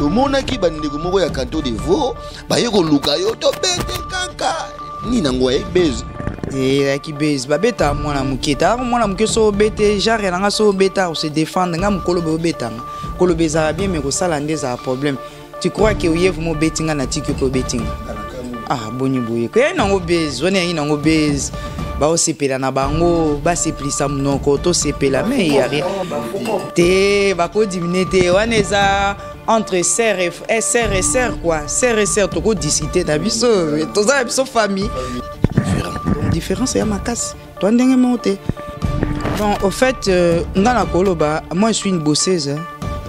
Tomonaki bandeko moko ya Canton de Vaud baye koluka yo, tobete kaka nini yango ayeki base. Eyaki base, babetaka mwana moke. Talaka mwana moke, so obete genre na nga, so obeta ose défendre nga. Mokolo boye obetanga, koloba ezala bien, mais kosala nde ezala problème. Tu crois que oye vraiment obeti nga, natiki yo mpe obeti nga? Ah, boni boye? Koyai nango base wana, eyaki nango base, baosepela na bango, basepelisa monoko, tosepela, mais ya rien te, bakodimine te. Wana eza entre sœur et eh, sœur et sœur quoi, sœur et sœur, tokodiscute na biso, toza na biso famille. Donc différence ya makasi, toi ndenge moko te. Bon, au fait, nga na koloba, moi je suis une bosseuse, hein.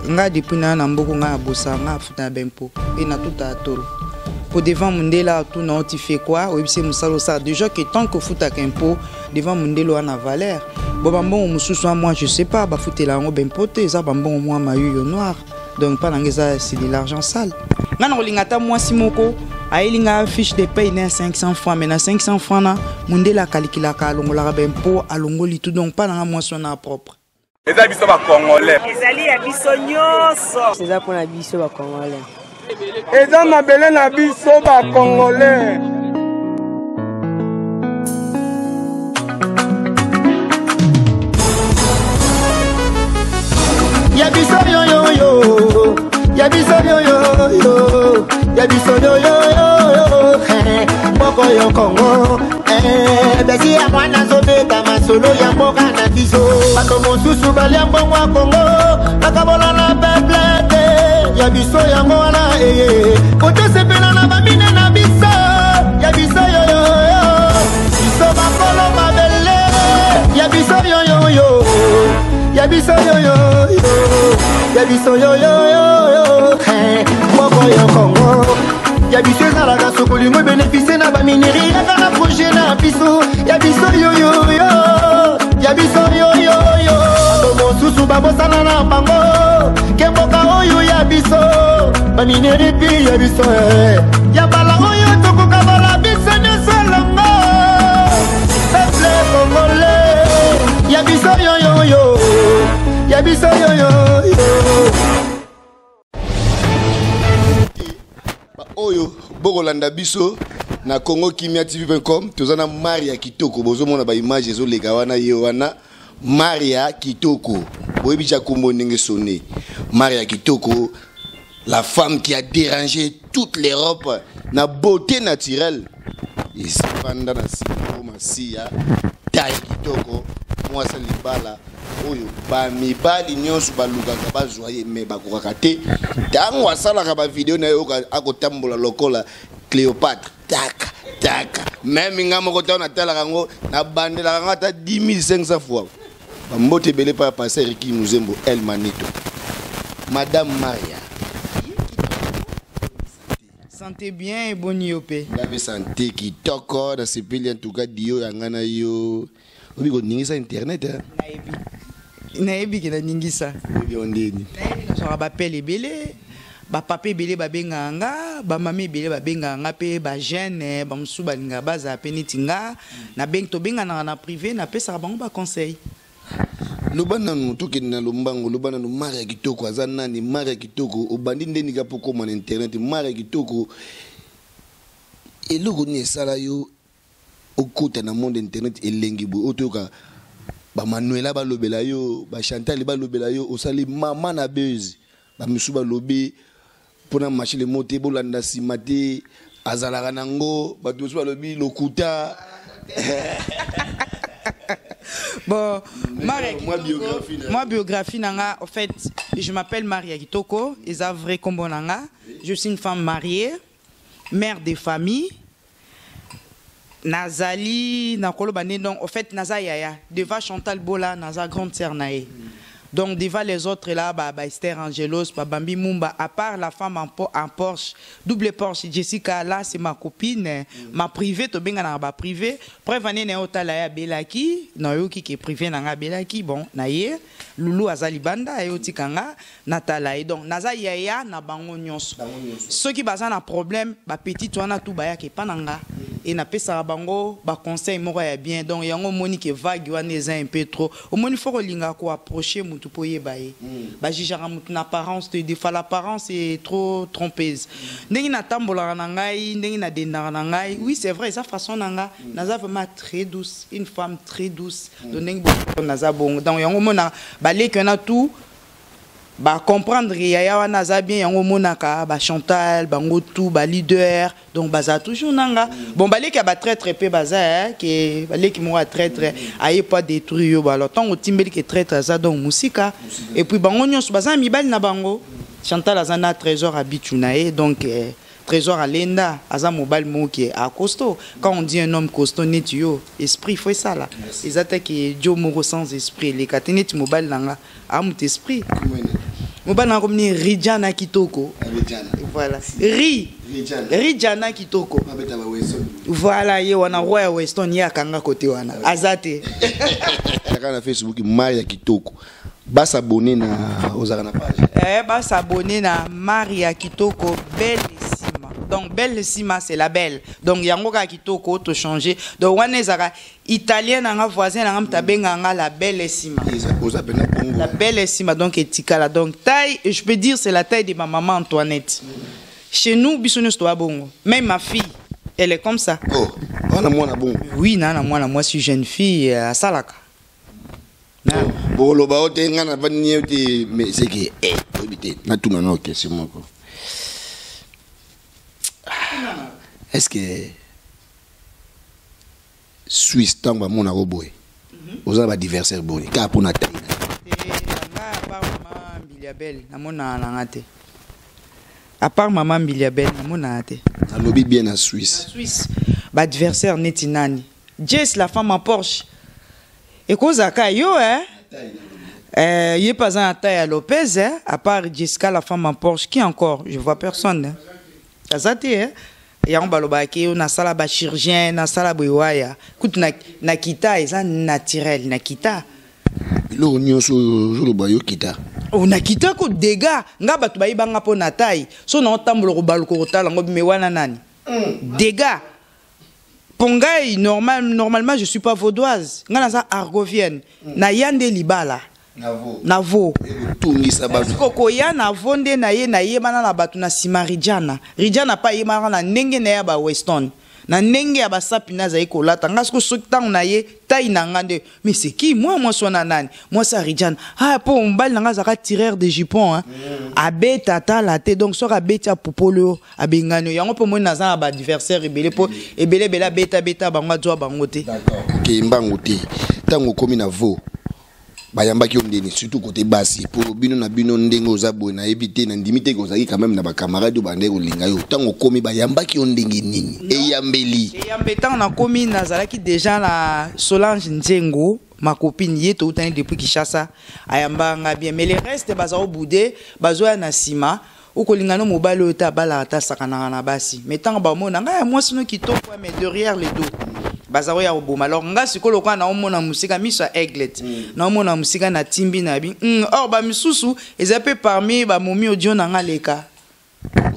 Nga depuis na mboko, nga na bossa, nga afuta na bempo e na tuta ya tolo po devant mondele atuna oti fait quoi, oyebisi mosala osala. Déjà que tant que ofutaka impôt devant mondele wana, valeur. Bon, bambongo mosusu wana, moi je sais pas, bafutela yango bempo te, eza bambongo mwa mayuyo noir. Donc mpa nanga eza, c'est de l'argent sale. Nga na kolinga ata mwasi moko ayeli nga fiche de paye na 500 francs, mais na 500 francs na mondele akalikilaka, alongolaka bempo, alongoli tout. Donc mpa nanga mwasi wana propre. Eza biso bacongolais. Ezali ya biso nyonso. Eza mpona biso bacongolais. Eza mabele na biso bacongolais. Ya biso yoyoyo, ya biso yoyoyo, ya biso yoyoyo, moko yo Kongo. Besi ya mwana azobeta masolo ya mboka na biso. Bato mosusu balia mbongo ya Kongo, bakabola na peuple te. Ya biso yango wana eye kotosepela na bamine na biso. Ya biso yoyoyo, biso bakolo mabele. Ya biso yoyoyo, ya biso yoyoyo, ya biso yoyoyo, moko yo Kongo. Ya biso ezalaka soko lingo ebénéficie na baminerais, yaka na projet na biso. Ya biso yoyoyo, ya biso yoyoyo. Bato mosusu babosana na bango ke mboka oyo ya biso, baminerais mpi ya biso, ya bala oyo tokokabala biso nyonso elongo, peuple congolais. Ya biso yoyoyo, ya biso yoyoyo. Oyo bokolanda biso na Congo Kimia TV.com, toza na Maria Kitoko. Bozomona baimage ezoleka wana, ye wana Maria Kitoko. Boyebi tia kombo ndenge sonne, Maria Kitoko, la femme qui a dérangé toute l'Europe na beauté naturelle. Esifanda na nsima masiya tai kitoko, mwasi libala oyo bamibali nyonso balukaka bazwa ye, me bakokaka te. Ntango asalaka bavideo na ye, akotambola lokola Cléopâtre, taka taka. Même nga moko, ntango natalaka yango, nabandelaka yango ata 10 500 fois. Bambote ebele pa ya pasteur Riki Muzembo El Manito. Madame Maria. Santé bien, eboni yo mpe? Nga mpe santé kitoko, nasepeli. En tout cas dio ya nga na yo, obi koningisa internet, hein? Nayebi, nayebi ke naningisa. Oyebi yo ndeni? Nayebi, nazwaka bapele ebele, bapapa ebele babengaka nga, bamama ebele babengaka nga, mpe bajeune bamosusu balingaka bazala mpe neti nga. Nabengi, tobenganaka na privé, napesaka bango baconseil. Loba nanu, tokende na lombango. Loba nanu, Maria Kitoko aza nani? Maria Kitoko, obandi ndeni ka mpo koma na internet? Maria Kitoko, eloko nini esala yo okota na monde internet elengi boye, oyo toyoka bamanuela balobela yo, bachantal balobela yo, osali mama na buzz? Bamisu balobi mpona machine mo te, bolanda nsima te, azalaka nango. Bato mosusu balobi lokuta. Bon, Maria Moi, biographie na- moi, biographie na nga, en fait, je m'appelle Maria Kitoko, eza vrai kombo na nga. Je suis une femme mariée, mère de famille. Nazali nakoloba nde, donc au fait naza yaya devant Chantal Bola, naza grande sœur na ye. Donc devant les autres là, ba Esther Angelos, ba Bambi Mumba, à part la femme en Porsche, double Porsche, Jessica, là c'est ma copine, ma privée, tobenga na ba privé. Preuve ane na otala ya belaki, nayoki ke privé na nga belaki, bon, na ye, Lulu azali banda, ye otika nga, natala ye. Donc naza yaya na bango nyonso. Soki baza na problème, ba petite wana tout bayaka epa na nga. E napesaka bango baconseil moko ya bien. Donc yango omoni ke vague wana eza un peu trop. Omoni, fo kolingaka koapproche mutu mpo oyeba ye. Bajugeaka mutu na apparence te. Des fois, l'apparence est trop trompeuse. Ndenge natambolaka na ngai, ndenge nadendaka na ngai, oui, c'est vrai, eza façon na nga. Naza vraiment très douce, une femme très douce. Donc ndenge naza bongo, donc yango omona baleki wana tout bacomprendre yaya wana aza bien. Yango omonaka bachantal, bango tout baleader, donc baza toujours nanga. Bon, baleki ya batraître mpe baza ke baleki moko ya traître aye po adétruire yo. Alors ntango otimbeli ke traître aza, donc mosika. Et puis bango nyonso baza na mibali na bango. Chantal aza na Trésor abitu na ye. Donc Trésor alenda aza mobali moko ke acostaud. Quand on dit un homme costaud, neti yo, esprit fo esala. Eza te ke dio moko sans esprit eleka te. Neti mobali na nga amuta esprit, mobali na nga komini Rijana Kitoko. Voilà, ri Rijana Kitoko, voilà, ye wana roi ya Weston. Ye akanga kote wana aza te. Kaka na Facebook, Maria Kitoko, basabone na, ozalaka na page? Eh, basabone na Maria Kitoko Belle Sima. Donc Belle Sima, c'est la belle. Donc yango kaka Kitoko tochanger. Donc wana ezalaka italien nanga, voisin nanga, moto abengaka nga la Belle Sima. Oza pena bongo. La Belle Sima. Donc etikala. Donc taille, je peux dire, c'est la taille de ma maman Antoinette. Chez nous, biso nyonso toya bongo. Même ma fille, elle est comme ça. Oh, wana mwana bongo? Oui, na mwana mwasi, jeune fille, asalaka. Bokoloba o te, ngai navandi ye te, mais c'est que oyebi te, natuna nao question moko. Est ce que Suisse, ntango bamonaka boye, oza na baadversaire boni kaka mpo na taille? Nga, à part mama Mbilia Bel, namonaka nanga te. À part mama Mbilia Bel, namonaka te. Nalobi bien, na Suisse. Suisse, baadversaire neti nani? Jess la femme en Porsche ekozalaka yo, eh? Ye mpe aza na taille ya Lopez, eh? À part Jessica la femme en Porsche, qui encore? Je vois personne, eh? Aza te, eh? Yango balobaki yo nasala bachirurgien, nasala boye waya kutu na kita eza naturel na kita. Biloko nyonso oyo ozoloba, yo kita? Oh, na kita ko dega nga bato bayebanga mpo na taille. So na otambola, kobaluka, kotala yango me wana nani dega mpo ngai normalement je suis pas vaudoise, ngai naza argovienne. Naya nde libala na vo. Ekotungisa bato. Siko koya na vo nde na ye nayebana na bato na nsima. Rijana, Rijana mpe ayebanaka na ndenge na ye ya baweston, na ndenge ya basapi na azali kolata. Nga siko soki ntango na ye tai na nga nde, mais c'est qui moi, mwasi wana nani? Mwasi ya Rijana. Ah, mpo mobali na nga azalaka tireur de jupon, hein. Abeta atala te. Donc soki abeti, apupoli oyo, abengani oyo. Yango mpo moi naza na baadversaire ebele, mpo ebele ebele abetabeta bango, azwa bango te. Okei mbangu te. Ntango okomi na vo, bayambaki yo ndeni, surtout côté basi? Mpo bino na bino, ndenge oza boye, nayebi te, nandimi te kozalaki quand même na bacamarade oyo bandeki kolinga yo. Ntango okomi, bayambaki yo ndenge nini? Eyambeli? Eyambe, ntango nakomi, nazalaki déjà na Solange Nzengo, ma copine. Ye toutani depuis Kinshasa, ayambaka nga bien. Mais le reste baza obude, bazoya na nsima. Okolinga no mobali oyo te, abalaka te, asakanaka na basi. Mais ntango bamona ngai ya mwasi no kitoko, mais derrière le dos baza oya koboma. Alors nga sikoyo, lokola naomona mosika, miso ya aigle te, naomona mosika, natimbi na bi or bamisusu eza mpe parmi bamomi audio na nga leka.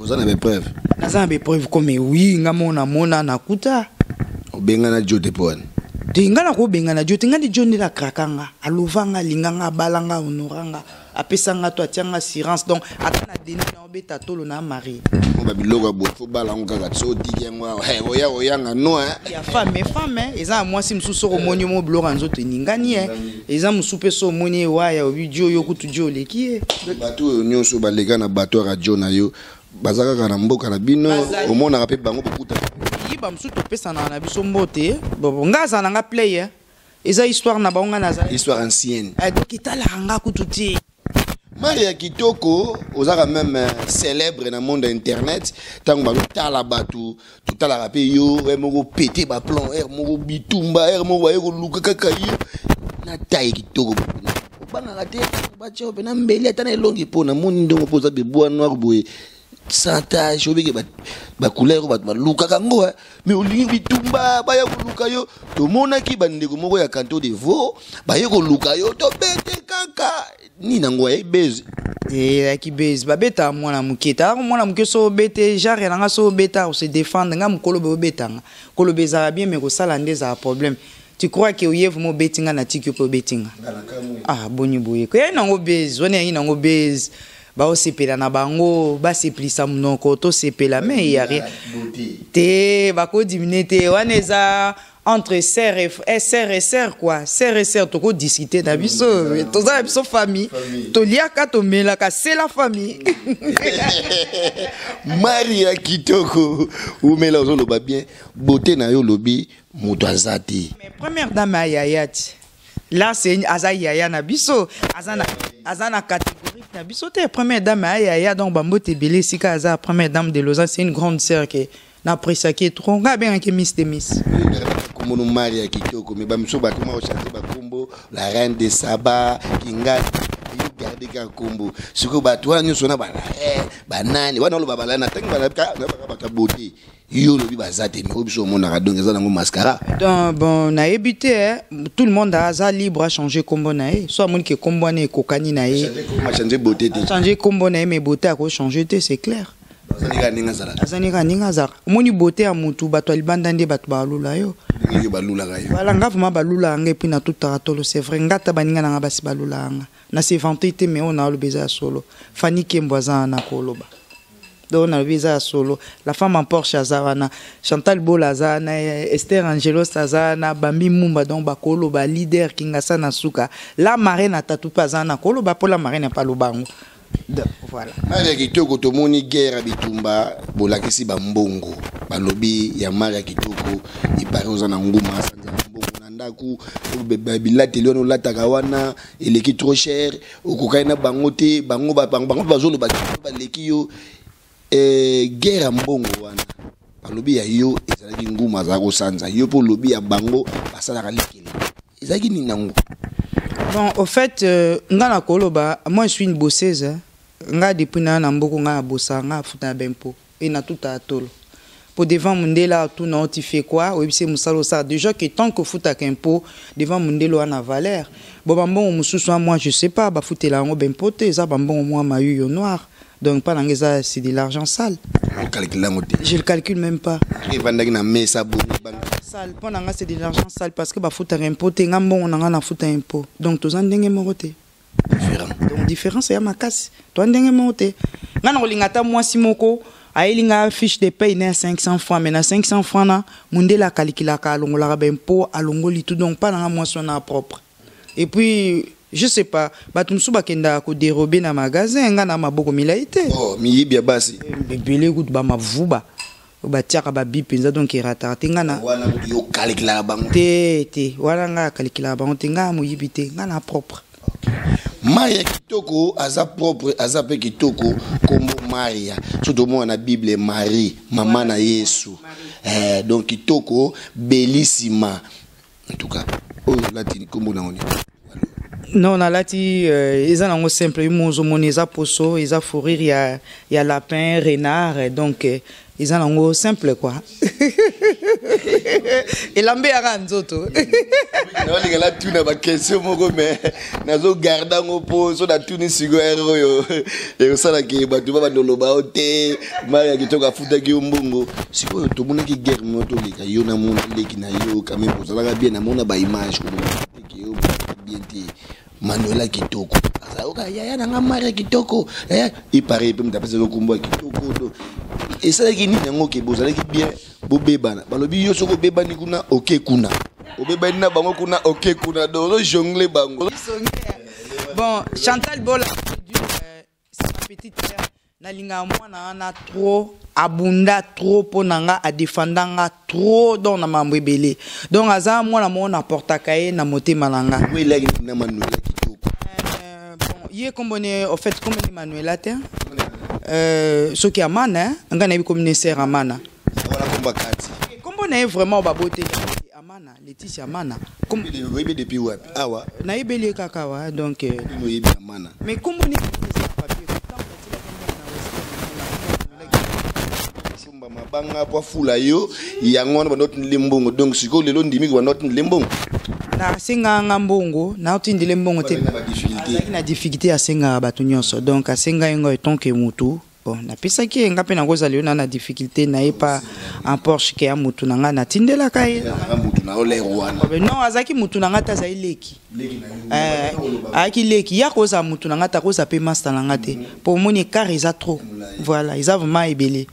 Oza na bapreuve? Naza na bapreuve comme oui, nga mona mona nakuta. Obengana jo te mpo wana? Te, nga nakobengana dio te. Nga nde dio nde nakraka nga, alova nga, alinga nga, abala nga, honora nga, apesa nga to atia nga assurance. Donc ata na deni na obeta tolo na marie. Mo babiloko ya boye, fo bala yango kaka. So otiki yango awa, oya oyanga no, eh. Ya femme, femme eza na mwasi mosusu. Soki omoni mo biloko ya nzoto eningani ye, eza mosusu mpe. So omoni ye waya, obi dio yo kutu dio oleki ye. Bato oyo nyonso baleka na bato ya radio na yo, baza kaka na mboka na bino? Bazali. Omonaka mpe bango, bokuta? Yiba mosusu topesanaka na biso mbote. Bon, nga azala na nga play, eh. Eza histoire na bango, nga nazala Histoire ancienne. Eh, donc etalaka nga kutu te. Maria Kitoko, oza quand même célèbre na monde internet. Ntango bazotala bato, totalaka mpe yo. Ere moko pete baplan, ere moko bitumba, ere moko baye koluka kaka yo na taille kitoko. Obangaka te batia yo mpena mbeli ata na elongi? Mpo namoni ndongo mpo oza bebwa noir boye. Sans tache, obike ba couleur oyo bato balukaka yango, mais olingi bitumba baya koluka yo. Tomonaki bandeko moko ya Canton de Vaud baye koluka yo, tobete kaka nini yango aye base. Ezalaki base, babetaka mwana moke. Talaka mwana moke so obete genre na nga, so obeta ose défendre. Nga mokolo boye obetanga, koloba ezalaka bien, mais kosala nde ezala problème. Tu crois que oye vraiment obeti nga, natiki yo mpe obeti nga? Ah, boni boye ko? Yai nango base wana, yangi nango base, baosepela na bango, basepelisa monoko, tosepela, mais ya rien te, bakodimine te. Wana eza entre sœur et eh, sœur et sœur quoi, sœur et sœur, tokodiscute na biso, toza na biso famille, toliaka, tomelaka, c'est la famille. Maria Kitoko, umela, ozoloba bien, beauté na yo, olobi moto aza te. Mais première dame ayaya ti là, c'est aza yaya na biso, aza na catégorie na biso te. Première dame ayaya, donc bambote ebele esika aza. Première dame de Lausanne, c'est une grande sœur ke napréciaki trop. Ngai abengaki Miss de Miss. Kombo Maria Kitoko, mais bamiso bakoma kochange bakombo, la reine de Saba, kingali, yo garde kaka kombo. Sikoyo bato wana nyonso wana, bala banani wana oloba bala na ntangi balaka bato ya beauté, yo olobi baza te, mais oyo biso omonaka, donc eza nango mascara. Donc bon, nayebi te, eh. Tout le monde aza libre à changer kombo na ye, so amoni ke kombo wana ekokani na ye. Achange beauté te. Changer kombo na ye, mais beauté akochange te, c'est clair. Azali kaka ndenge azalaka. Azali kaka ndenge azalaka. Omoni beauté ya motu, bato ya libanda nde bato balula yo. Ndenge yo balulaka yo. Voilà, nga vraiment balulaka nga, et puis natutaka tolo, c'est vrai. Nga ata baninga na nga basi balulaka nga, na se vanter te, mais oyo naoloba eza ya solo. Fani Kembo aza wana koloba, donc nalobi eza ya solo. La femme en Porsche aza wana, Chantal Bola aza wana, Esther Angelos aza wana, Bambi Mumba, donc bakoloba leader Kingasa na suka. La marraine atatu mpe aza wana koloba, mpo la marraine mpe aloba yango. Donc voilà. Maria Kitoko, tomoni guerre ya bitumba, bolakisi bambongo, balobi ya Maria Kitoko ipare oza na nguma, asanza mbongo na ndako, bilateli wana olataka wana eleki trop cher, okokai na bango te, bango bango bazoloba baleki yo. Guerre ya mbongo wana, balobi ya yo ezalaki nguma azala kosanza yo, mpo olobi ya bango basalaka likele, ezalaki nini nango? Bon, au fait, nga na koloba, moi je suis une bosseuse, hein. Nga depuis na mboko, nga na bossa, nga afuta na bempo et na tout à tolo. Po devant mundele atuna oti fait quoi, oyebisi mosala osala. Déjà que tant que ofutaka impôt devant mundele wana, valeur. Bon, bambongo mosusu wana, moi je sais pas, bafutela yango bempo te, eza bambongo mwa mayuyo noir. Donc pas nanga eza, c'est de l'argent sale. Ocalcule yango te? Je le calcule même pas. Evandaki na mesa bongo? Sale, mpo na nga c'est de l'argent sale, parce que bafutaka impôt te. Nga mbongo na nga nafuta impôt, donc toza ndenge moko te. Différent. Donc différence eya makasi, toza ndenge moko te. Nga na kolinga ata mwasi moko ayeli nga fiche de paye na ya 500 francs, mais na 500 francs na mondele akalikilaka, alongolaka baimpôt, alongoli tout. Donc mpa na nga mwasi wana propre. Et puis je sais pas, bato mosusu bakendaka kodérober na magasin, nga na maboko milai te. Oh, miyibi ya basi. Ebele kutu, bamavuba oyo batiaka babi mpenza, donc erataka te. Nga na wana kutu yo okalikilaka bango? Te te, wana nga akalikilaka bango te. Nga moyibi te, nga na propre. Maria Kitoko aza propre, aza mpe kitoko. Kombo Maria, so tomona na Bible, Marie, mama na Yesu, donc kitoko belissima. En tout cas, oyo olati, kombo nango nini? Non, nalati eza nango simple. Yo mo ozomona eza poso, eza fourrure ya lapin, renard, donc eza nango simple quoi, elamba eyaka nzoto. Naolinga natuna baquestion moko, mais nazogarde yango, mpo so natuni sikoyo ere oyo ekosalaki bato babanda oloba yo te Maria Kitoko afutaki yo mbongo. Sikoyo tomonaki guerre moko toleka, yo namona leki na yo quand même ozalaka bien, namona baimage teke yo bien te. Manuela Kitoko azalaka yaya na nga, Maria Kitoko yaya, ipare mpe moto apesaki kombo ya kitoko. Do esalaki nini yango ke bozalaki bien, bobebana? Balobi yo soki obebani kuna, oke kuna, obebani na bango kuna, oke kuna, donc ozojongle bango. Bon, Chantal Bola, c'est ma petite sœur. Nalingaka mwana wana trop, abunda trop mpo na nga, adefanda nga trop, donc na mambo ebele. Donc aza mwana moko naportaka ye na motema na nga. Welaki na Manuela Kitoko? Bon, ye kombo ne, au fait kombo ne Manuela te, soki Amana, ngai nayebi komi ne sœur Amana. Wana komba kati. Kombo na ye vraiment baboteli Amana, Leticia Amana. Oyebi depuis wapi awa? Nayebeli ye kaka awa, donc oyebi Amana. Mais kombo ne eza papier. Abanga po afula yo, yango wana bando otindele mbongo. Donc sikoyo lelo ndimi ko bando otindele mbongo. Nasengaka nga mbongo, naotindele mbongo te. Bazalaki na ba difficulté. Azalaki na difficulté, asengaka bato nyonso. Donc asengai ngo etant que mutu. Bon, napesaki ye, nga mpe nakozala yo na na difficulté na ye pa en Porsche ke ya mutu na nga natindelaka ye. Nga mutu na yo lere wana. Non, azalaki mutu na nga te, azali leki. Ayaki leki, ya kozala mutu na nga te, akozala mpe master na nga te. Po omoni écart eza trop. Voilà, eza vraiment ebele.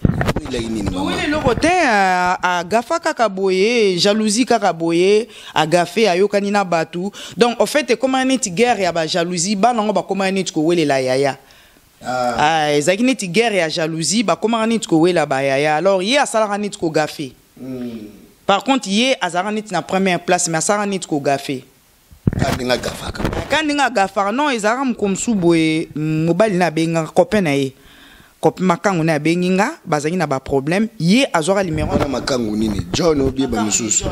Elaki nini mama? Toweli eloko te, agafa kaka boye, jalousie kaka boye, agafe ayokani na bato. Donc en fait ekomaki neti guerre ya ba jalousie, bana yango bakomaki neti kowelela yaya. Ah, ezalaki neti guerre ya jalousie, bakomaka neti kowela ba yaya. Alors ye asalaka neti kogafe. Par contre ye azalaka neti na première place, mais asalaka neti kogafe. Ka ndenge agafaka. Ka ndenge agafaka, non, ezalaka moko mosusu boye, mobali na abengaka copain na ye. Copain makangu na abengi nga, bazalaki na ba problème, ye azwaka numéro. Wana makangu nini? John obie ba misusu.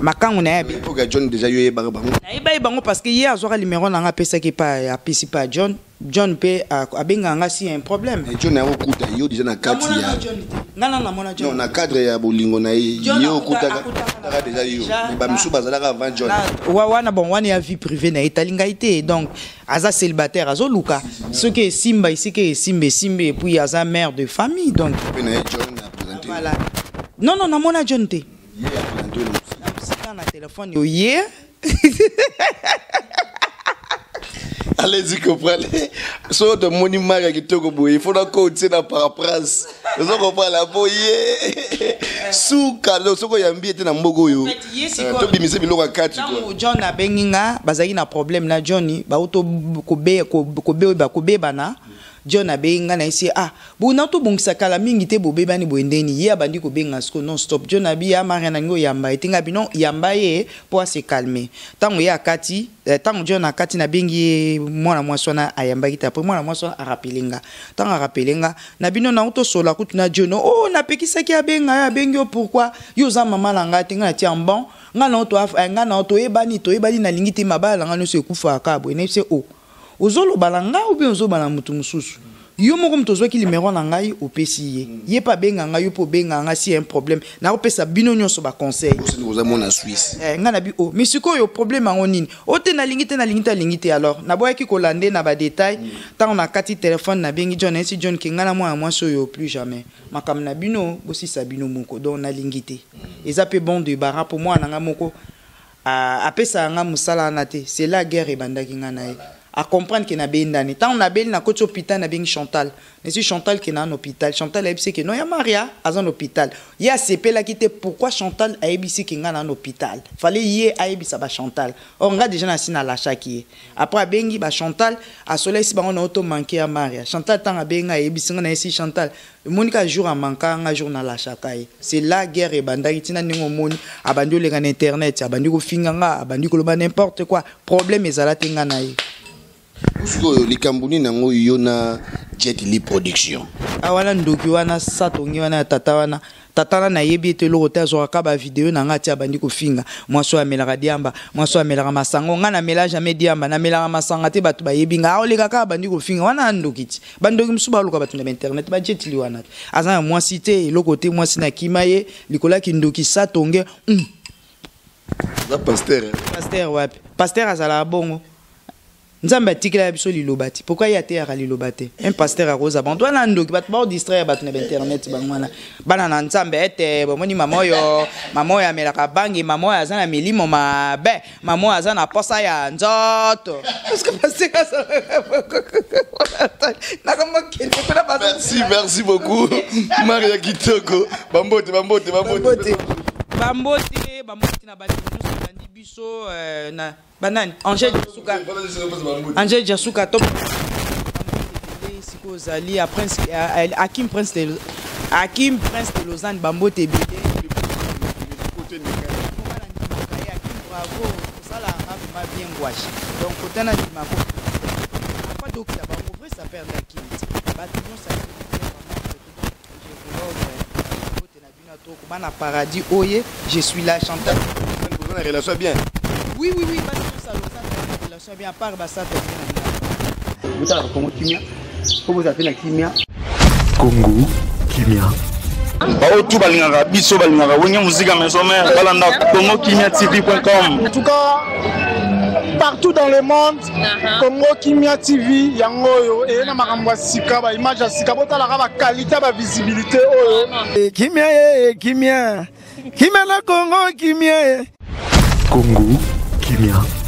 Makangu na ye abengi. Époque ya John déjà yo yebaka bango. Nayeba ye bango parce que ye azwaka numéro na nga apesaki pa, apesi pa John. John pe abengaka nga si un problème. Mais John yango kuta yo déjà na kati Namona ya John te. Nga na namona John. Non, na cadre ya bolingo na ye, John yo okutaka akutaka na kaka déjà yo. déjà Mais ba misusu bazalaka avant John. Na, wa, wana bon, wana ya vie privée na etali ngai te. Donc aza célibataire, azoluka. Ce qui est Simba ici, qui est Simba, Simba, et puis aza mère de famille, donc. Pe na ye John a présenté. Voilà. Non, non, namona John te. Ye a présenté le Na mosika na téléphone yo ye. Allez-y, comprenez. So de moni mari kitoko boye, il faut na ko tse na paraphrase. Ozo comprendre la boye. Suka lo soko yambi ete na mbogo yo. En fait, ye sikoyo- To bimise biloko ya kati quoi. Ntango John abengi nga, bazalaki na problème na John, bauto kobe kobe ba kobebana. John abengi nga na esi, ah, bo na to bongisa kala mingi te bobebani boye ndeni. Ye abandi kobenga siko non stop. John abi ya Maria na ngo yamba ete nga bino yamba ye po a se calmer. Tango ye akati, tango John akati na bengi ye mwana mwasi wana ayambaki te. Après mwana mwasi wana a rappeler nga. Tango a rappeler nga, na bino na auto sola kutu na John, oh, napekisaki abenga ye, abengi yo pourquoi? Yo oza mama na nga te, nga na tia en bon. Nga na auto af-, nga na auto oyebani, toyebani, nalingi te mabala na nga nyonso ekufaka kaka boye. Nayebisi ye, oh, ozoloba na nga ou bien ozoloba na motu mosusu? Yo moko moto ozwaki numéro na ngai, opesi ye. Ye pe abenga ngai, yo pe obenga ngai, si y a un problème, nakopesa bino nyonso ba conseil. Osi oza mona Suisse. Nga na bi, oh, mais sikoyo problème yango nini? O te nalingi te, nalingi te, nalingi te. Alors, naboyaki kolande na ba détails. Tango nakati téléphone, nabengi John, nayebisi John ke nga na mwana mwasi oyo plus jamais. Makambo na bino, bosisa bino moko. Donc nalingi te. Eza pe bon de bara po mwana nga moko, apesa nga mosala wana te. C'est la guerre ebandaki nga na ye. A comprendre que na bendani. Tant na beli na koti hôpital na bengi Chantal. Mais si Chantal qui na hôpital, Chantal ayebisi que non ya Maria aza na hôpital. Ye asepelaki te pourquoi Chantal ayebisi que nga na hôpital. Fallait ye ayebisa ba Chantal. Or nga déjà na sina lâchaki ye. Après abengi ba Chantal, asola si bango na auto manquer ya Maria. Chantal tant abenga ayebisi nga na yesi Chantal. Monika jour a manka nga jour na lâchaka ye. C'est la guerre ebandaki tina ndenge omoni abandi oleka na internet, abandi kofinga nga, abandi koloba n'importe quoi. Problème ezala te nga na ye. Sikoyo likambo nini yango yo na Jet Li Production? Ah, wana ndoki wana satongi wana ya tata wana. Tata na nayebi ete eloko te, azwaka ba video na nga tia abandi kofinga. Mwasi oyo amelaka diamba, mwasi oyo amelaka masango. Nga namela jamais diamba, namelaka masanga te, bato bayebi nga. Aoleka kaka abandi kofinga. Wana ndoki ti. Bandoki mosusu baluka bato na ba internet, ba Jet Li wana te. Aza na mwasi te, eloko te, mwasi na kima ye, likolo ya kindoki satonge. Aza pasteur, hein? Pasteur wapi? Pasteur azalaka bongo. Nzambe atikela biso liloba ti. Pourquoi ye ateyaka liloba te? Un pasteur akoza bango. Wana ndoki, bato bao distraire bato na ba internet bango wana. Bana na Nzambe ete bomoni mama oyo, mama oyo amelaka bangi, mama oyo aza na milimo mabe, mama oyo aza na posa ya nzoto. Parce que pasteur azalaka bongo. Nakomokende kuna bazo- Merci, merci beaucoup. Maria Kitoko. Bambote, bambote, bambote. Bambote. Bambote, bambote na bato nyonso balandi biso na banani? Angèle Diasuka. Angèle Diasuka, top. Siko ozali, a Prince, a, a, Hakim Prince de, Hakim Prince de Lausanne, bambote ebele. Bravo, osala nga vraiment bien gouache. Donc, kotana ndimako. Pas d'okita bango, vrai ça perd la Hakim. Bato nyonso ya Hakim, vraiment, donc, je vous l'ordre, bambote na bino ya toko. Bana paradis, oye, je suis là, Chantal. Vous avez une relation bien? Oui, oui, oui, parce que ça, ça, une relation bien, à part, bah, ça, t'as bien. Vous avez Congo Kimia. Vous avez la Kimia. Congo Kimia. Baoyo tu balingaka biso, balingaka Wenge Musica Maison Mère, balanda Congo Kimia TV.com. En tout cas, partout dans le monde, Congo Kimia TV yango oyo eye na makambo ya sika, ba image ya sika, botalaka ba qualité, ba visibilité oyo. Kimia ye, kimia. Kimia na Congo Kimia ye. Congo Kimia.